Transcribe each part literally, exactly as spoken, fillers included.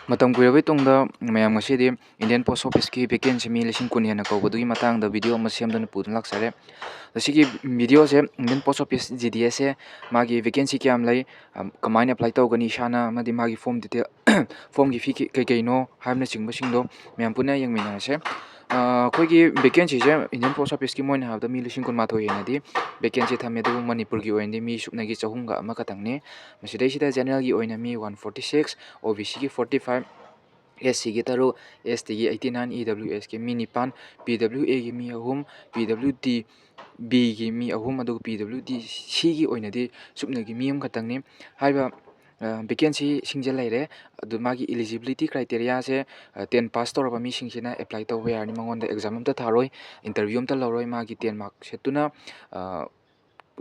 ꯃꯇꯝ ꯀꯨꯏꯔꯕꯩ ꯇꯨꯡꯗ ꯃꯌꯥꯝ ꯉꯁꯤꯗꯤ Indian Post Officeꯀꯤ vacancy ꯃꯤ ꯂꯤꯁꯤꯡ ꯀꯨꯟ ꯍꯦꯟꯅ ꯀꯧꯕꯗꯨꯒꯤ ꯃꯇꯥꯡꯗ video ꯑꯃ ꯁꯦꯝꯗꯨꯅ ꯄꯨꯗꯨꯅ ꯂꯥꯛꯆꯔꯦ꯫ ꯉꯁꯤꯒꯤ videoꯁꯦ Indian Post Office G D Sꯁꯦ ꯃꯥꯒꯤ vacancy ꯀꯌꯥꯝ ꯂꯩ, ꯑꯝ, ꯀꯃꯥꯏꯅ apply ꯇꯧꯒꯅꯤ ꯏꯁꯥꯅ, ꯑꯃꯗꯤ ꯃꯥꯒꯤ form detail, formꯒꯤ fee ꯀꯩ-, ꯀꯩ ꯀꯩꯅꯣ ꯍꯥꯏꯕꯅꯆꯤꯡꯕꯁꯤꯡꯗꯣ ꯃꯌꯥꯝ ꯄꯨꯟꯅ ꯌꯦꯡꯃꯤꯟꯅꯔꯁꯦ꯫ ꯑ, ꯑꯩꯈꯣꯏꯒꯤ vacancyꯁꯦ Indian Post Officeꯀꯤ ꯃꯣꯏꯅ ꯍꯥꯏꯕꯗ ꯃꯤ ꯂꯤꯁꯤꯡ ꯀꯨꯟꯃꯥꯊꯣꯏ ꯍꯦꯟꯅꯗꯤ vacancy ꯊꯝꯃꯦ, ꯑꯗꯨꯕꯨ ꯃꯅꯤꯄꯨꯔꯒꯤ ꯑꯣꯏꯅꯗꯤ ꯃꯤ ꯁꯨꯞꯅꯒꯤ ꯆꯍꯨꯝꯒ ꯑꯃ ꯈꯛꯇꯪꯅꯤ꯫ ꯃꯁꯤꯗꯩꯁꯤꯗ generalꯒꯤ ꯑꯣꯏꯅ ꯃꯤ one forty six, OBCꯒꯤ forty five, SCꯒꯤ ꯇꯔꯨꯛ, STꯒꯤ eighty nine, EWSꯀꯤ ꯃꯤ ꯅꯤꯄꯥꯟ, PWAꯒꯤ ꯃꯤ ꯑꯍꯨꯝ, PWD Bꯒꯤ ꯃꯤ ꯑꯍꯨꯝ, ꯑꯗꯨꯒ PWD Cꯒꯤ ꯑꯣꯏꯅꯗꯤ ꯁꯨꯞꯅꯒꯤ ꯃꯤ ꯑꯃꯈꯛꯇꯪꯅꯤ꯫ ꯍꯥꯏꯔꯤꯕ, ꯑ, vacancyꯁꯤꯡꯁꯦ ꯂꯩꯔꯦ꯫ ꯑꯗꯨ ꯃꯥꯒꯤ eligibility criteriaꯁꯦ, ꯑ, ten pass ꯇꯧꯔꯕ ꯃꯤꯁꯤꯡꯁꯤꯅ apply ꯇꯧꯕ ꯌꯥꯔꯅꯤ꯫ ꯃꯉꯣꯟꯗ exam ꯑꯝꯇ ꯊꯥꯔꯣꯏ, interview ꯑꯝꯇ ꯂꯧꯔꯣꯏ꯫ ꯃꯥꯒꯤ ten mark sheetꯇꯨꯅ, ꯑ,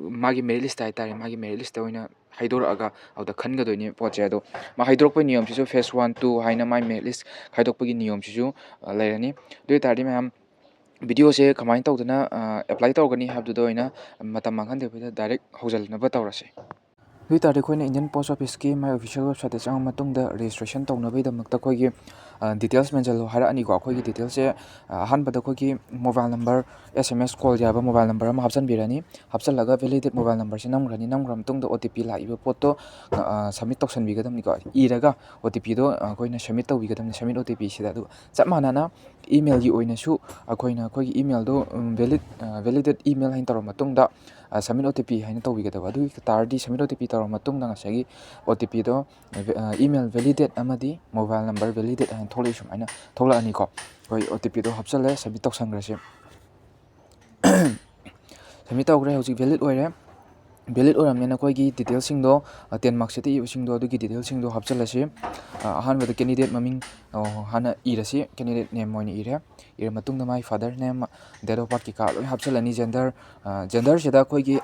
ꯃꯥꯒꯤ merit list ꯍꯥꯏꯇꯥꯔꯦ, ꯃꯥꯒꯤ merit listꯇ ꯑꯣꯏꯅ ꯍꯥꯏꯗꯣꯔꯛꯑꯒ ꯑꯗꯨꯗ ꯈꯟꯒꯗꯣꯏꯅꯦ ꯄꯣꯠꯁꯦ꯫ ꯑꯗꯣ ꯃꯥ ꯍꯥꯏꯗꯣꯔꯛꯄꯒꯤ ꯅꯤꯌꯣꯝꯁꯤꯁꯨ phase one, two ꯍꯥꯏꯅ ꯃꯥꯏ merit list ꯈꯥꯏꯗꯣꯛꯄꯒꯤ ꯅꯤꯌꯣꯝꯁꯤꯁꯨ, ꯑ, ꯂꯩꯔꯅꯤ꯫ ꯑꯗꯨ ꯑꯣꯏ ꯇꯥꯔꯗꯤ ꯃꯌꯥꯝ videoꯁꯦ ꯀꯃꯥꯏꯅ ꯇꯧꯗꯅ, ꯑ, apply ꯇꯧꯒꯅꯤ ꯍꯥꯏꯕꯗꯨꯗ ꯑꯣꯏꯅ ꯃꯇꯝ ꯃꯥꯡꯍꯟꯗꯕꯤꯗ direct ꯍꯧꯖꯤꯟꯅꯕ ꯇꯧꯔꯁꯦ꯫ ꯑꯗꯨ ꯑꯣꯏ ꯇꯥꯔꯗꯤ ꯑꯩꯈꯣꯏꯅ Indian Post Officeꯀꯤ ꯃꯥꯏ official websiteꯇ ꯆꯪꯉ ꯃꯇꯨꯡꯗ registration ꯇꯧꯅꯕꯒꯤꯗꯃꯛꯇ ꯑꯩꯈꯣꯏꯒꯤ, ꯑ, details ꯃꯦꯟꯁꯤꯜꯂꯨ ꯍꯥꯏꯔꯛꯑꯅꯤꯀꯣ꯫ ꯑꯩꯈꯣꯏꯒꯤ detailsꯁꯦ, ꯑ, ꯑꯍꯥꯟꯕꯗ ꯑꯩꯈꯣꯏꯒꯤ mobile number, SMS call ꯌꯥꯕ mobile number ꯑꯃ ꯍꯥꯞꯆꯤꯟꯕꯤꯔꯅꯤ꯫ ꯍꯥꯞꯆꯤꯜꯂꯒ validate mobile numberꯁꯦ ꯅꯝꯈ꯭ꯔꯅꯤ꯫ ꯅꯝꯈ꯭ꯔ ꯃꯇꯨꯡꯗ OTP ꯂꯥꯛꯏꯕ ꯄꯣꯠꯇꯣ, ꯑ, submit ꯇꯧꯁꯟꯕꯤꯒꯗꯕꯅꯤꯀꯣ꯫ ꯏꯔꯒ OTPꯗꯣ ꯑꯩꯈꯣꯏꯅ submit ꯇꯧꯕꯤꯒꯗꯕꯅꯤ, submit OTPꯁꯤꯗ꯫ ꯑꯗꯨꯒ ꯆꯞ ꯃꯥꯟꯅꯅ emailꯒꯤ ꯑꯣꯏꯅꯁꯨ ꯑꯩꯈꯣꯏꯅ ꯑꯩꯈꯣꯏꯒꯤ emailꯗꯣ, ꯎꯝ, valid, ꯑ, validate email ꯍꯥꯏꯅ ꯇꯧꯔ ꯃꯇꯨꯡꯗ, ꯑ, submit OTP ꯍꯥꯏꯅ ꯇꯧꯕꯤꯒꯗꯕ꯫ ꯑꯗꯨ ꯑꯣꯏ ꯇꯥꯔꯗꯤ submit OTP ꯇꯧꯔ ꯃꯇꯨꯡꯗ ꯉꯁꯥꯏꯒꯤ OTPꯗꯣ, ꯑ, email validate ꯑꯃꯗꯤ mobile number validate ꯍꯥꯏꯅ ꯊꯣꯛꯂꯛꯏ, ꯁꯨꯃꯥꯏꯅ ꯊꯣꯛꯂꯛꯑꯅꯤꯀꯣ꯫ ꯑꯩꯈꯣꯏ OTPꯗꯣ ꯍꯥꯞꯆꯜꯂꯦ, submit ꯇꯧꯁꯟꯈ꯭ꯔꯁꯤ꯫ Submit ꯇꯧꯈ꯭ꯔꯦ, ꯍꯧꯖꯤꯛ valid ꯑꯣꯏꯔꯦ꯫ Valid ꯑꯣꯏꯔꯕꯅꯤꯅ ꯑꯩꯈꯣꯏꯒꯤ detailsꯁꯤꯡꯗꯣ, ꯑ, ten mark sheetꯇ ꯏꯕꯁꯤꯡꯗꯣ, ꯑꯗꯨꯒꯤ detailsꯁꯤꯡꯗꯣ ꯍꯥꯞꯆꯤꯜꯂꯁꯤ꯫ ꯑ, ꯑꯍꯥꯟꯕꯗ candidate ꯃꯃꯤꯡ, ꯑ, ꯍꯥꯟꯅ ꯏꯔꯁꯤ, candidate name ꯑꯣꯏꯅ ꯏꯔꯦ꯫ ꯏꯔ ꯃꯇꯨꯡꯗ ꯃꯥꯒꯤ father name, date of birth ꯀꯩꯀꯥ ꯂꯣꯏ ꯍꯥꯞꯆꯤꯜꯂꯅꯤ꯫ Gender, ꯑ, genderꯁꯤꯗ ꯑꯩꯈꯣꯏꯒꯤ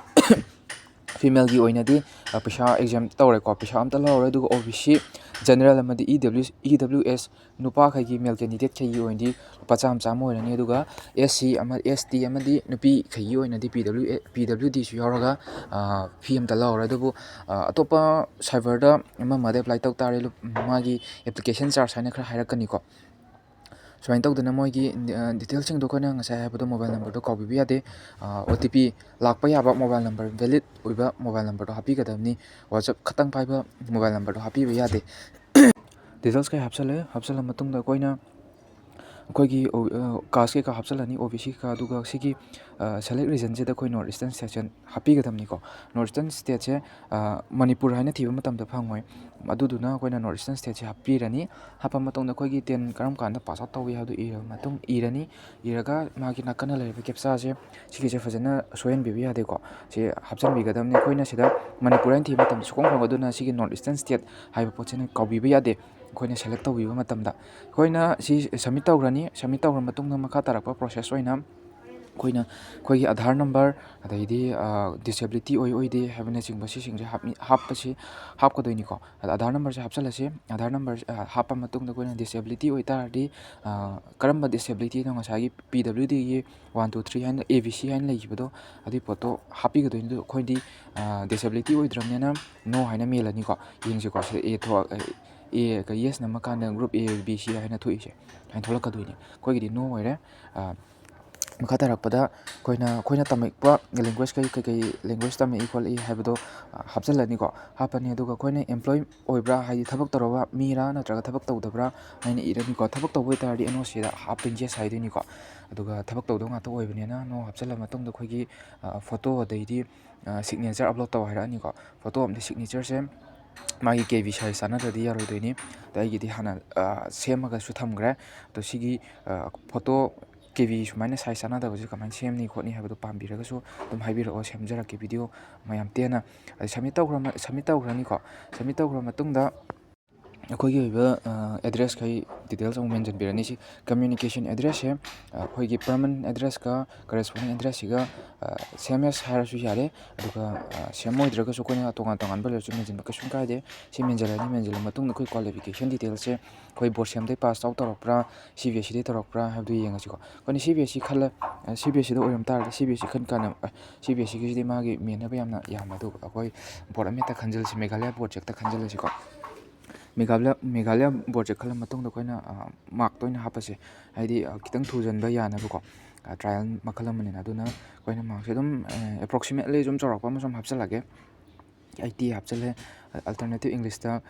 ꯐꯤꯃꯦꯜꯒꯤ ꯑꯣꯏꯅꯗꯤ ꯄꯩꯁꯥ exempt ꯇꯧꯔꯦꯀꯣ, ꯄꯩꯁꯥ ꯑꯝꯇ ꯂꯧꯔꯔꯣꯏ꯫ ꯑꯗꯨꯒ ꯑꯣ ꯕꯤ ꯁꯤ, ꯖꯦꯅꯔꯦꯜ ꯑꯃꯗꯤ ꯏ ꯗꯕ꯭ꯂꯤꯎ, ꯏ ꯗꯕ꯭ꯂꯤꯎ ꯑꯦꯁ ꯅꯨꯄꯥꯈꯩꯒꯤ, ꯃꯦꯜ ꯀꯦꯟꯗꯤꯗꯦꯠꯈꯩꯒꯤ ꯑꯣꯏꯅꯗꯤ ꯂꯨꯄꯥ ꯆꯥꯝꯃ ꯆꯥꯝꯃ ꯑꯣꯏꯔꯅꯤ꯫ ꯑꯗꯨꯒ ꯑꯦꯁ ꯁꯤ ꯑꯃ, ꯑꯦꯁ ꯇꯤ ꯑꯃꯗꯤ ꯅꯨꯄꯤꯈꯩꯒꯤ ꯑꯣꯏꯅꯗꯤ ꯄꯤ ꯗꯕ꯭ꯂꯤꯎ ꯑꯦ, ꯄꯤ ꯗꯕ꯭ꯂꯤꯎ ꯗꯤꯁꯨ ꯌꯥꯎꯔꯒ ꯐꯤ ꯑꯝꯇ ꯂꯧꯔꯔꯣꯏ꯫ ꯑꯗꯨꯕꯨ ꯑꯇꯣꯞꯄ ꯁꯥꯏꯕꯔꯗ ꯑꯃ ꯑꯃꯗ ꯑꯦꯄ꯭ꯂꯥꯏ ꯇꯧ ꯇꯥꯔꯦ, ꯃꯥꯒꯤ ꯑꯦꯄ꯭ꯂꯤꯀꯦꯁꯟ ꯆꯥꯔꯖ ꯍꯥꯏꯅ ꯈꯔ ꯍꯥꯏꯔꯛꯀꯅꯤꯀꯣ꯫ ꯁꯨꯃꯥꯏꯅ ꯇꯧꯗꯅ ꯃꯣꯏꯒꯤ ꯗꯤꯇꯦꯜꯁꯤꯡꯗꯣ ꯑꯩꯈꯣꯏꯅ ꯉꯁꯥꯏ ꯍꯥꯏꯕꯗꯣ, ꯃꯣꯕꯥꯏꯜ ꯅꯝꯕꯔꯗꯣ ꯀꯥꯎꯕꯤꯕ ꯌꯥꯗꯦ꯫ ꯑꯣ ꯇꯤ ꯄꯤ ꯂꯥꯛꯄ ꯌꯥꯕ ꯃꯣꯕꯥꯏꯜ ꯅꯝꯕꯔ, ꯚꯦꯂꯤꯠ ꯑꯣꯏꯕ ꯃꯣꯕꯥꯏꯜ ꯅꯝꯕꯔꯗꯣ ꯍꯥꯞꯄꯤꯒꯗꯕꯅꯤ꯫ ꯋꯥꯆꯞ ꯈꯛꯇꯪ ꯄꯥꯏꯕ ꯃꯣꯕꯥꯏꯜ ꯅꯝꯕꯔꯗꯣ ꯍꯥꯞꯄꯤꯕ ꯌꯥꯗꯦ꯫ ꯗꯤꯇꯦꯜꯁ ꯀꯩ ꯍꯥꯞꯆꯜꯂꯦ꯫ ꯍꯥꯞꯆꯜꯂ ꯃꯇꯨꯡꯗ ꯑꯩꯈꯣꯏꯅ ꯑꯩꯈꯣꯏꯒꯤ ꯀꯥꯁ ꯀꯩꯀꯥ ꯍꯥꯞꯆꯜꯂꯅꯤ, ꯑꯣ ꯕꯤ ꯁꯤ ꯀꯩꯀꯥ, ꯑꯗꯨꯒ ꯁꯤꯒꯤ ꯁꯦꯂꯦꯛ ꯔꯤꯖꯟꯁꯤꯗ ꯑꯩꯈꯣꯏ ꯅꯣꯔꯠ ꯏꯁꯇꯔꯟ ꯁꯦꯛꯁꯟ ꯍꯥꯞꯄꯤꯒꯗꯕꯅꯤꯀꯣ꯫ ꯅꯣꯔꯠ ꯏꯁꯇꯔꯟ ꯁ꯭ꯇꯦꯠꯁꯦ ꯃꯅꯤꯄꯨꯔ ꯍꯥꯏꯅ ꯊꯤꯕ ꯃꯇꯝꯗ ꯐꯪꯉꯣꯏ꯫ ꯑꯗꯨꯗꯨꯅ ꯑꯩꯈꯣꯏꯅ ꯅꯣꯔꯠ ꯏꯁꯇꯔꯟ ꯁ꯭ꯇꯦꯠꯁꯦ ꯍꯥꯞꯄꯤꯔꯅꯤ꯫ ꯍꯥꯞꯄ ꯃꯇꯨꯡꯗ ꯑꯩꯈꯣꯏꯒꯤ ꯇꯦꯟ ꯀꯔꯝ ꯀꯥꯟꯗ ꯄꯥꯁ ꯑꯥꯎꯠ ꯇꯧꯏ ꯍꯥꯏꯕꯗꯨ ꯏꯔꯕ ꯃꯇꯨꯡ, ꯏꯔꯅꯤ꯫ ꯏꯔꯒ ꯃꯥꯒꯤ ꯅꯥꯀꯟꯗ ꯂꯩꯔꯤꯕ ꯀꯦꯞꯆꯥꯁꯦ, ꯁꯤꯒꯤꯁꯦ ꯐꯖꯅ ꯁꯣꯏꯍꯟꯕꯤꯕ ꯌꯥꯗꯦꯀꯣ꯫ ꯁꯤ ꯍꯥꯞꯆꯤꯟꯕꯤꯒꯗꯕꯅꯤ꯫ ꯑꯩꯈꯣꯏꯅ ꯁꯤꯗ ꯃꯅꯤꯄꯨꯔ ꯍꯥꯏꯅ ꯊꯤꯕ ꯃꯇꯝꯗ ꯁꯨꯛꯐꯪ ꯐꯪꯉꯣꯏ꯫ ꯑꯗꯨꯅ ꯁꯤꯒꯤ ꯅꯣꯔꯠ ꯏꯁꯇꯔꯟ ꯁ꯭ꯇꯦꯠ ꯍꯥꯏꯕ ꯄꯣꯠꯁꯤꯅ ꯀꯥꯎꯕꯤꯕ ꯌꯥꯗꯦ꯫ ꯑꯩꯈꯣꯏꯅ ꯁꯦꯂꯦꯛ ꯇꯧꯕꯤꯕ ꯃꯇꯝꯗ, ꯑꯩꯈꯣꯏꯅ ꯁꯤ ꯁꯕꯃꯤꯠ ꯇꯧꯈ꯭ꯔꯅꯤ꯫ ꯁꯕꯃꯤꯠ ꯇꯧꯈ꯭ꯔ ꯃꯇꯨꯡꯗ ꯃꯈꯥ ꯇꯥꯔꯛꯄ ꯄ꯭ꯔꯣꯁꯦꯁ ꯑꯣꯏꯅ ꯑꯩꯈꯣꯏꯅ ꯑꯩꯈꯣꯏꯒꯤ ꯑꯙꯥꯔ ꯅꯝꯕꯔ, ꯑꯗꯩꯗꯤ ꯗꯤꯁꯦꯕꯤꯂꯤꯇꯤ ꯑꯣꯏ ꯑꯣꯏꯗꯦ ꯍꯥꯏꯕꯅꯆꯤꯡꯕ, ꯁꯤꯁꯤꯡꯁꯦ ꯍꯥꯞꯅꯤ-, ꯍꯥꯞꯄꯁꯤ, ꯍꯥꯞꯀꯗꯣꯏꯅꯤꯀꯣ꯫ ꯑꯗ ꯑꯙꯥꯔ ꯅꯝꯕꯔꯁꯦ ꯍꯥꯞꯆꯤꯜꯂꯁꯤ꯫ ꯑꯙꯥꯔ ꯅꯝꯕꯔ ꯍꯥꯞꯄ ꯃꯇꯨꯡꯗ ꯑꯩꯈꯣꯏꯅ ꯗꯤꯁꯦꯕꯤꯂꯤꯇꯤ ꯑꯣꯏꯇꯥꯔꯗꯤ, ꯀꯔꯝꯕ ꯗꯤꯁꯦꯕꯤꯂꯤꯇꯤꯅꯣ, ꯉꯁꯥꯏꯒꯤ ꯄꯤ ꯗꯕ꯭ꯂꯤꯎ ꯗꯤꯒꯤ ꯋꯥꯟ ꯇꯨ ꯊ꯭ꯔꯤ ꯍꯥꯏꯅ, ꯑꯦ ꯕꯤ ꯁꯤ ꯍꯥꯏꯅ ꯂꯩꯈꯤꯕꯗꯣ, ꯑꯗꯨꯒꯤ ꯄꯣꯠꯇꯣ ꯍꯥꯞꯄꯤꯒꯗꯣꯏꯅꯤ꯫ ꯑꯗꯨ ꯑꯩꯈꯣꯏꯗꯤ ꯗꯤꯁꯦꯕꯤꯂꯤꯇꯤ ꯑꯣꯏꯗ꯭ꯔꯕꯅꯤꯅ ꯅꯣ ꯍꯥꯏꯅ ꯃꯦꯜꯂꯅꯤꯀꯣ꯫ ꯌꯦꯡꯁꯤꯀꯣ, ꯁꯤꯗ ꯑꯦ ꯊꯣꯛ-, ꯑꯦ, ꯌꯦꯁ ꯅꯝꯃꯀꯥꯟꯗ ꯒ꯭ꯔꯨꯞ ꯑꯦ ꯕꯤ ꯁꯤ ꯍꯥꯏꯅ ꯊꯣꯛꯏꯁꯦ, ꯁꯨꯃꯥꯏꯅ ꯊꯣꯛꯂꯛꯀꯗꯣꯏꯅꯤ꯫ ꯑꯩꯈꯣꯏꯒꯤꯗꯤ ꯅꯣ ꯑꯣꯏꯔꯦ꯫ ꯃꯈꯥ ꯇꯥꯔꯛꯄꯗ ꯑꯩꯈꯣꯏꯅ, ꯑꯩꯈꯣꯏꯅ ꯇꯝꯃꯛꯄ ꯂꯦꯡꯒ꯭ꯋꯦꯖ, ꯀꯩ, ꯀꯩ, ꯀꯩ ꯂꯦꯡꯒ꯭ꯋꯦꯖ ꯇꯝꯃꯛꯏ ꯈꯣꯠꯂꯛꯏ ꯍꯥꯏꯕꯗꯣ ꯍꯥꯞꯆꯤꯜꯂꯅꯤꯀꯣ, ꯍꯥꯞꯄꯅꯤ꯫ ꯑꯗꯨꯒ ꯑꯩꯈꯣꯏꯅ ꯑꯦꯝꯄ꯭ꯂꯣꯏ ꯑꯣꯏꯕ꯭ꯔꯥ, ꯍꯥꯏꯗꯤ ꯊꯕꯛ ꯇꯧꯔꯕ ꯃꯤꯔꯥ ꯅꯠꯇ꯭ꯔꯒ ꯊꯕꯛ ꯇꯧꯗꯕ꯭ꯔꯥ ꯍꯥꯏꯅ ꯏꯔꯅꯤꯀꯣ꯫ ꯊꯕꯛ ꯇꯧꯕ ꯑꯣꯏꯇꯥꯔꯗꯤ ꯑꯦꯟ ꯑꯣ ꯁꯤꯗ ꯍꯥꯞꯇꯣꯏꯅꯤ, ꯌꯦꯁ ꯍꯥꯏꯗꯣꯏꯅꯤꯀꯣ꯫ ꯑꯗꯨꯒ ꯊꯕꯛ ꯇꯧꯗꯕ ꯉꯥꯛꯇ ꯑꯣꯏꯕꯅꯤꯅ ꯅꯣ ꯍꯥꯞꯆꯤꯜꯂ ꯃꯇꯨꯡꯗ ꯑꯩꯈꯣꯏꯒꯤ ꯐꯣꯇꯣ, ꯑꯗꯩꯗꯤ ꯁꯤꯒꯅꯦꯆꯔ ꯑꯞꯂꯣꯗ ꯇꯧ ꯍꯥꯏꯔꯛꯑꯅꯤꯀꯣ꯫ ꯐꯣꯇꯣ ꯑꯃꯗꯤ ꯁꯤꯒꯅꯦꯆꯔꯁꯦ ꯃꯥꯒꯤ ꯀꯦ ꯕꯤ ꯁꯥꯏꯖ ꯆꯥꯟꯅꯗ꯭ꯔꯗꯤ ꯌꯥꯔꯣꯏꯗꯣꯏꯅꯤ꯫ ꯑꯗ ꯑꯩꯒꯤꯗꯤ ꯍꯥꯟꯅ ꯁꯦꯝꯃꯒꯁꯨ ꯊꯝꯈ꯭ꯔꯦ꯫ ꯑꯗꯣ ꯁꯤꯒꯤ ꯐꯣꯇꯣ ꯀꯦ ꯕꯤ ꯁꯨꯃꯥꯏꯅ ꯁꯥꯏꯖ ꯆꯥꯟꯅꯗꯕꯁꯦ ꯀꯃꯥꯏꯅ ꯁꯦꯝꯅꯤ ꯈꯣꯠꯅꯤ ꯍꯥꯏꯕꯗꯣ ꯄꯥꯝꯕꯤꯔꯒꯁꯨ ꯑꯗꯨꯝ ꯍꯥꯏꯕꯤꯔꯛꯑꯣ, ꯁꯦꯝꯖꯔꯛꯀꯦ ꯚꯤꯗꯤꯑꯣ ꯃꯌꯥꯝ ꯇꯦꯟꯅ꯫ ꯑꯗ ꯁꯕꯃꯤꯠ ꯇꯧꯈ꯭ꯔ-, ꯁꯕꯃꯤꯠ ꯇꯧꯈ꯭ꯔꯅꯤꯀꯣ꯫ ꯁꯕꯃꯤꯠ ꯇꯧꯈ꯭ꯔ ꯃꯇꯨꯡꯗ ꯑꯩꯈꯣꯏꯒꯤ ꯑꯣꯏꯕ ꯑꯦꯗ꯭ꯔꯦꯁꯈꯩ ꯗꯤꯇꯦꯜꯁ ꯑꯃꯨꯛ ꯃꯦꯟꯁꯤꯟꯕꯤꯔꯅꯤ꯫ ꯁꯤ ꯀꯝꯃ꯭ꯌꯨꯅꯤꯀꯦꯁꯟ ꯑꯦꯗ꯭ꯔꯦꯁꯁꯦ ꯑꯩꯈꯣꯏꯒꯤ ꯄꯔꯃꯅꯦꯟ ꯑꯦꯗ꯭ꯔꯦꯁꯀ ꯀꯔꯦꯁꯄꯣꯟꯗꯤꯡ ꯑꯦꯗ꯭ꯔꯦꯁꯁꯤꯒ ꯁꯦꯝ ꯑꯦꯁ ꯍꯥꯏꯔꯁꯨ ꯌꯥꯔꯦ꯫ ꯑꯗꯨꯒ ꯁꯦꯝ ꯑꯣꯏꯗ꯭ꯔꯒꯁꯨ ꯑꯩꯈꯣꯏꯅ ꯇꯣꯉꯥꯟ ꯇꯣꯉꯥꯟꯕ ꯂꯩꯔꯁꯨ ꯃꯦꯟꯁꯤꯟꯕ ꯀꯩꯁꯨꯝ ꯀꯥꯏꯗꯦ꯫ ꯁꯤ ꯃꯦꯟꯁꯤꯜꯂꯅꯤ꯫ ꯃꯦꯟꯁꯤꯜꯂ ꯃꯇꯨꯡꯗ ꯑꯩꯈꯣꯏ ꯀ꯭ꯋꯥꯂꯤꯐꯤꯀꯦꯁꯟ ꯗꯤꯇꯦꯜꯁꯁꯦ ꯑꯩꯈꯣꯏ ꯕꯣꯔꯗ ꯁꯦꯝꯗꯩ ꯄꯥꯁ ꯑꯥꯎꯠ ꯇꯧꯔꯛꯄ꯭ꯔꯥ, ꯁꯤ ꯕꯤ ꯑꯦꯁ ꯁꯤꯗꯩ ꯇꯧꯔꯛꯄ꯭ꯔꯥ ꯍꯥꯏꯕꯗꯨ ꯌꯦꯡꯉꯁꯤꯀꯣ꯫ ꯑꯩꯈꯣꯏꯅ ꯁꯤ ꯕꯤ ꯑꯦꯁ ꯁꯤ ꯈꯜꯂ ꯁꯤ ꯕꯤ ꯑꯦꯁ ꯁꯤꯗ ꯑꯣꯏꯔꯝ ꯇꯥꯔꯗꯤ ꯁꯤ ꯕꯤ ꯑꯦꯁ ꯁꯤ ꯈꯟ ꯀꯥꯟꯗ ꯁꯤ ꯕꯤ ꯑꯦꯁ ꯁꯤꯒꯤꯁꯤꯗꯤ ꯃꯥꯒꯤ ꯃꯦꯟꯅꯕ ꯌꯥꯝꯅ ꯌꯥꯝꯃꯦ꯫ ꯑꯗꯨꯒ ꯑꯩꯈꯣꯏ ꯕꯣꯔꯗ ꯑꯃꯍꯦꯛꯇ ꯈꯟꯖꯜꯂꯁꯤ, ꯃꯦꯘꯥꯂꯌꯥ ꯕꯣꯔꯗꯁꯦ ꯍꯦꯛꯇ ꯈꯟꯖꯜꯂꯁꯤꯀꯣ꯫ ꯃꯦꯘꯥꯂꯌꯥ ꯃꯦꯘꯥꯂꯌꯥ ꯕꯣꯔꯗꯁꯦ ꯈꯜꯂ ꯃꯇꯨꯡꯗ ꯑꯩꯈꯣꯏꯅ ꯃꯥꯔꯛꯇ ꯑꯣꯏꯅ ꯍꯥꯞꯄꯁꯦ꯫ ꯍꯥꯏꯗꯤ ꯈꯤꯇꯪ ꯊꯨꯖꯟꯕ ꯌꯥꯅꯕꯀꯣ꯫ ꯇ꯭ꯔꯥꯏꯌꯦꯜ ꯃꯈꯜ ꯑꯃꯅꯤꯅ꯫ ꯑꯗꯨꯅ ꯑꯩꯈꯣꯏꯅ ꯃꯥꯔꯛꯁꯦ ꯑꯗꯨꯝ ꯑꯦꯄ꯭ꯔꯣꯛꯁꯤꯃꯦꯠꯂꯤ ꯁꯨꯝ ꯆꯥꯎꯔꯥꯛꯄ ꯑꯃ ꯁꯨꯝ ꯍꯥꯞꯆꯜꯂꯒꯦ꯫ ꯑꯩꯠꯇꯤ ꯍꯥꯞꯆꯜꯂꯦ꯫ ꯑꯜꯇꯔꯅꯦꯇꯤꯞ ꯏꯪꯂꯤꯁꯇ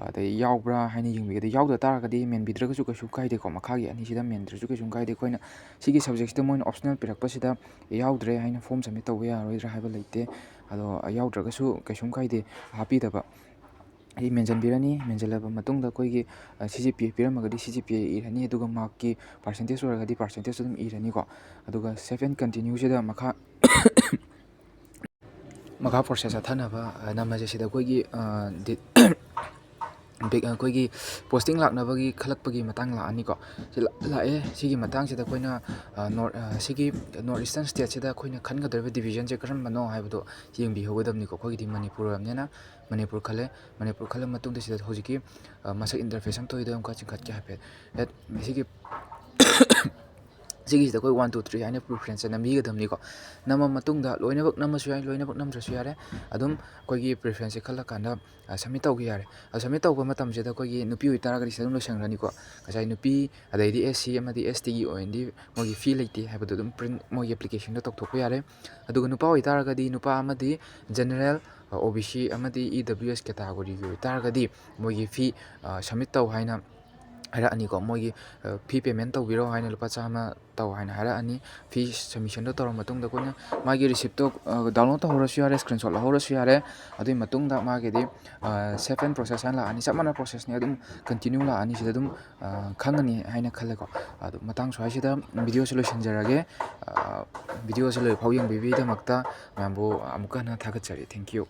ꯑꯗꯩ ꯌꯥꯎꯕ꯭ꯔꯥ ꯍꯥꯏꯅ ꯌꯦꯡꯕꯤꯒꯦ꯫ ꯑꯗ ꯌꯥꯎꯗ ꯇꯥꯔꯒꯗꯤ ꯃꯦꯟꯕꯤꯗ꯭ꯔꯒꯁꯨ ꯀꯩꯁꯨ ꯀꯥꯏꯗꯦꯀꯣ꯫ ꯃꯈꯥꯒꯤ ꯑꯅꯤꯁꯤꯗ ꯃꯦꯟꯗ꯭ꯔꯁꯨ ꯀꯩꯁꯨꯝ ꯀꯥꯏꯗꯦ꯫ ꯑꯩꯈꯣꯏꯅ ꯁꯤꯒꯤ ꯁꯕꯖꯦꯛꯁꯤꯗ ꯃꯣꯏꯅ ꯑꯣꯞꯁꯅꯦꯜ ꯄꯤꯔꯛꯄꯁꯤꯗ ꯌꯥꯎꯗ꯭ꯔꯦ ꯍꯥꯏꯅ ꯐꯣꯝ ꯁꯕꯃꯤꯠ ꯇꯧꯕ ꯌꯥꯔꯣꯏꯗ꯭ꯔꯥ ꯍꯥꯏꯕ ꯂꯩꯇꯦ꯫ ꯑꯗꯣ ꯌꯥꯎꯗ꯭ꯔꯒꯁꯨ ꯀꯩꯁꯨꯝ ꯀꯥꯏꯗꯦ ꯍꯥꯞꯄꯤꯗꯕ꯫ ꯑꯩ ꯃꯦꯟꯁꯤꯟꯕꯤꯔꯅꯤ꯫ ꯃꯦꯟꯁꯤꯜꯂꯕ ꯃꯇꯨꯡꯗ ꯑꯩꯈꯣꯏꯒꯤ ꯁꯤ ꯖꯤ ꯄꯤ ꯑꯦ ꯄꯤꯔꯝꯃꯒꯗꯤ ꯁꯤ ꯖꯤ ꯄꯤ ꯑꯦ ꯏꯔꯅꯤ꯫ ꯑꯗꯨꯒ ꯃꯥꯔꯛꯀꯤ ꯄꯥꯔꯁꯦꯟꯇꯦꯖ ꯑꯣꯏꯔꯒꯗꯤ ꯄꯥꯔꯁꯦꯟꯇꯦꯖ ꯑꯗꯨꯝ ꯏꯔꯅꯤꯀꯣ꯫ ꯑꯗꯨꯒ ꯁꯦꯞ ꯑꯦꯟ ꯀꯟꯇꯤꯅ꯭ꯌꯨꯁꯤꯗ ꯃꯈꯥ ꯃꯈꯥ ꯄ꯭ꯔꯣꯁꯦꯁ ꯆꯠꯊꯅꯕ ꯅꯝꯃꯁꯦ꯫ ꯁꯤꯗ ꯑꯩꯈꯣꯏꯒꯤ ꯑꯩꯈꯣꯏꯒꯤ ꯄꯣꯁꯇꯤꯡ ꯂꯥꯛꯅꯕꯒꯤ ꯈꯜꯂꯛꯄꯒꯤ ꯃꯇꯥꯡ ꯂꯥꯛꯑꯅꯤꯀꯣ꯫ ꯁꯤ ꯂꯥꯛꯑꯦ꯫ ꯁꯤꯒꯤ ꯃꯇꯥꯡꯁꯤꯗ ꯑꯩꯈꯣꯏꯅ ꯅꯣꯔꯠ ꯁꯤꯒꯤ ꯅꯣꯔꯠ ꯏꯁꯇꯔꯟ ꯁ꯭ꯇꯦꯠꯁꯤꯗ ꯑꯩꯈꯣꯏꯅ ꯈꯟꯒꯗꯧꯔꯤꯕ ꯗꯤꯕꯤꯖꯟꯁꯦ ꯀꯔꯝꯕꯅꯣ ꯍꯥꯏꯕꯗꯣ ꯌꯦꯡꯕꯤꯍꯧꯒꯗꯕꯅꯤꯀꯣ꯫ ꯑꯩꯈꯣꯏꯒꯤꯗꯤ ꯃꯅꯤꯄꯨꯔ ꯑꯣꯏꯔꯕꯅꯤꯅ ꯃꯅꯤꯄꯨꯔ ꯈꯜꯂꯦ꯫ ꯃꯅꯤꯄꯨꯔ ꯈꯜꯂ ꯃꯇꯨꯡꯗ ꯁꯤꯗ ꯍꯧꯖꯤꯛꯀꯤ ꯃꯁꯛ ꯏꯟꯇꯔꯐꯦꯁ ꯑꯃ ꯊꯣꯛꯏꯗꯣ ꯑꯃꯨꯛꯀ ꯆꯤꯡꯈꯠꯀꯦ ꯍꯥꯏꯐꯦꯠ꯫ ꯁꯤꯒꯤ ꯁꯤꯒꯤꯁꯤꯗ ꯑꯩꯈꯣꯏ ꯋꯥꯟ ꯇꯨ ꯊ꯭ꯔꯤ ꯍꯥꯏꯅ ꯄ꯭ꯔꯤꯐꯔꯦꯟꯁꯁꯦ ꯅꯝꯕꯤꯒꯗꯕꯅꯤꯀꯣ꯫ ꯅꯝꯃ ꯃꯇꯨꯡꯗ ꯂꯣꯏꯅꯃꯛ ꯅꯝꯃꯁꯨ ꯌꯥꯏ, ꯂꯣꯏꯅꯃꯛ ꯅꯝꯗ꯭ꯔꯁꯨ ꯌꯥꯔꯦ꯫ ꯑꯗꯨꯝ ꯑꯩꯈꯣꯏꯒꯤ ꯄ꯭ꯔꯤꯐꯔꯦꯟꯁꯁꯦ ꯈꯜꯂꯀꯥꯟꯗ ꯁꯕꯃꯤꯠ ꯇꯧꯕ ꯌꯥꯔꯦ꯫ ꯑꯗꯣ ꯁꯕꯃꯤꯠ ꯇꯧꯕ ꯃꯇꯝꯁꯤꯗ ꯑꯩꯈꯣꯏꯒꯤ ꯅꯨꯄꯤ ꯑꯣꯏꯇꯥꯔꯒꯗꯤ ꯁꯤꯗ ꯑꯗꯨꯝ ꯂꯣꯏꯁꯟꯈ꯭ꯔꯅꯤꯀꯣ꯫ ꯉꯁꯥꯏ ꯅꯨꯄꯤ ꯑꯗꯩꯗꯤ ꯑꯦꯁ ꯁꯤ ꯑꯃꯗꯤ ꯑꯦꯁ ꯇꯤꯒꯤ ꯑꯣꯏꯅꯗꯤ ꯃꯣꯏꯒꯤ ꯐꯤ ꯂꯩꯇꯦ ꯍꯥꯏꯕꯗꯣ ꯑꯗꯨꯝ ꯄ꯭ꯔꯤꯟꯠ ꯃꯣꯏꯒꯤ ꯑꯦꯄ꯭ꯂꯤꯀꯦꯁꯟꯗ ꯇꯧꯊꯣꯛꯄ ꯌꯥꯔꯦ꯫ ꯑꯗꯨꯒ ꯅꯨꯄꯥ ꯑꯣꯏꯇꯥꯔꯒꯗꯤ ꯅꯨꯄꯥ ꯑꯃꯗꯤ ꯖꯦꯅꯔꯦꯜ, ꯑꯣ ꯕꯤ ꯁꯤ ꯑꯃꯗꯤ ꯏ ꯗꯕ꯭ꯂꯤꯎ ꯑꯦꯁ ꯀꯦꯇꯥꯒꯣꯔꯤꯒꯤ ꯑꯣꯏꯇꯥꯔꯒꯗꯤ ꯃꯣꯏꯒꯤ ꯐꯤ ꯁꯕꯃꯤꯠ ꯇꯧ ꯍꯥꯏꯅ ꯍꯥꯏꯔꯛꯑꯅꯤꯀꯣ꯫ ꯃꯣꯏꯒꯤ ꯐꯤ ꯄꯦꯃꯦꯟ ꯇꯧꯕꯤꯔꯣ ꯍꯥꯏꯅ ꯂꯨꯄꯥ ꯆꯥꯝꯃ ꯇꯧ ꯍꯥꯏꯅ ꯍꯥꯏꯔꯛꯑꯅꯤ꯫ ꯐꯤ ꯁꯕꯃꯤꯁꯟꯗꯣ ꯇꯧꯔ ꯃꯇꯨꯡꯗ ꯑꯩꯈꯣꯏꯅ ꯃꯥꯒꯤ ꯔꯤꯁꯤꯞꯇꯣ ꯗꯥꯎꯟꯂꯣꯗ ꯇꯧꯍꯧꯔꯁꯨ ꯌꯥꯔꯦ, ꯁ꯭ꯀ꯭ꯔꯤꯟꯁꯣꯠ ꯂꯧꯍꯧꯔꯁꯨ ꯌꯥꯔꯦ꯫ ꯑꯗꯨꯒꯤ ꯃꯇꯨꯡꯗ ꯃꯥꯒꯤꯗꯤ ꯁꯦꯞ ꯑꯦꯟ ꯄ꯭ꯔꯣꯁꯦꯁ ꯍꯥꯏꯅ ꯂꯥꯛꯑꯅꯤ꯫ ꯆꯞ ꯃꯥꯟꯅꯕ ꯄ꯭ꯔꯣꯁꯦꯁꯅꯤ꯫ ꯑꯗꯨꯝ ꯀꯟꯇꯤꯅ꯭ꯌꯨ ꯂꯥꯛꯑꯅꯤ꯫ ꯁꯤꯗ ꯑꯗꯨꯝ ꯈꯪꯉꯅꯤ ꯍꯥꯏꯅ ꯈꯜꯂꯦꯀꯣ꯫ ꯑꯗꯣ ꯃꯇꯥꯡ ꯁ꯭ꯋꯥꯏꯁꯤꯗ ꯚꯤꯗꯤꯑꯣꯁꯦ ꯂꯣꯏꯁꯤꯟꯖꯔꯒꯦ꯫ ꯚꯤꯗꯤꯑꯣꯁꯦ ꯂꯣꯏꯐꯥꯎ ꯌꯦꯡꯕꯤꯕꯒꯤꯗꯃꯛꯇ ꯃꯌꯥꯝꯕꯨ ꯑꯃꯨꯛꯀ ꯍꯟꯅ ꯊꯥꯒꯠꯆꯔꯤ꯫ Thank you꯫